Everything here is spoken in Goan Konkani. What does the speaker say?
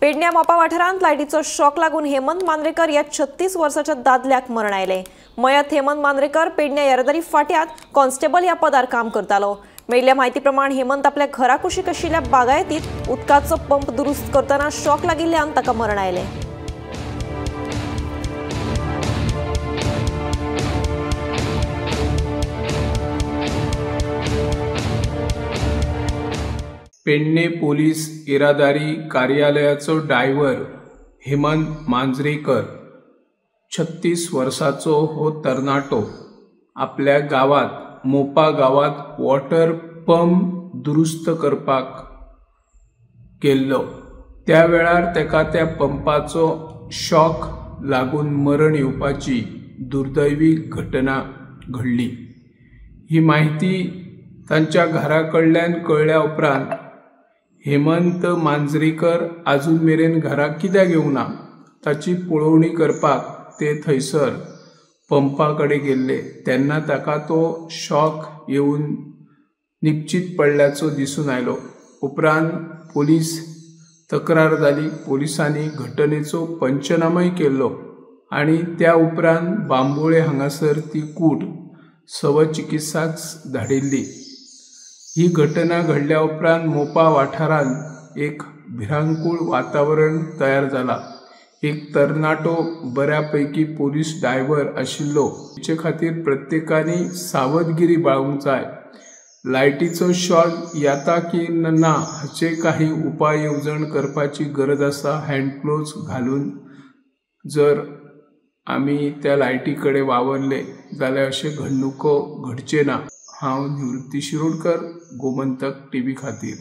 पेडण्या मोपा वाठारांत लायटीचो शॉक लागून हेमंत मांद्रेकर ह्या 36 वर्साच्या दादल्याक मरण आयलें। मयत हेमंत मांद्रेकर पेडण्या येरादारी फाट्यांत कॉन्स्टेबल ह्या पदार काम करतालो। मेळिल्ल्या म्हायती प्रमाण हेमंत आपल्या घरा कुशीक आशिल्ल्या बागायतीत उदकाचो पंप दुरुस्त करतना शॉक लागिल्ल्यान ताका मरण आयलें। पेडणे पोलीस येरादारी कार्यालयाचो ड्रायव्हर हेमंत मांजरेकर 36 वर्साचो हो तरणाटो आपल्या गांवात मोपा गांवात वॉटर पंप दुरुस्त करपाक गेल्लो। त्या वेळार तेका त्या पंपाचो शॉक लागून मरण येवपाची दुर्दैवी घटना घडली। ही माहिती तांच्या घरा कडल्यान कळ्ळ्या उपरांत हेमंत मांजरेकर आजून मेरेन घरा कित्याक येवंक ना ताची पळोवणी करपाक ते थंयसर पंपा कडेन गेल्ले तेन्ना ताका तो शॉक येवन निपचित पडल्याचो दिसून आयलो। उपरांत पोलीस तक्रार जाली। पोलिसांनी घटनेचो पंचनामोय केल्लो आनी त्या उपरांत बांबोळे हांगासर ती कूड शवचिकित्साक धाडिल्ली। ही घटना घडल्या उपरांत मोपा वाठारांत एक भिरांकूळ वातावरण तयार जाला। एक तरणाटो बऱ्यापैकी पोलीस ड्रायव्हर आशिल्लो। हेचे खातीर प्रत्येकानी सावधगिरी बाळगूंक जाय। लायटीचो शॉक येता की ना हाचे काही उपाय येवजण करपाची गरज आसा। हँड ग्लोव्ज घालून जर आमी त्या लायटी कडेन वावरले जाल्यार अशे घडणुको घडचे ना। हांव निवृत्ती शिरोडकर, गोमंतक टीव्ही खातीर।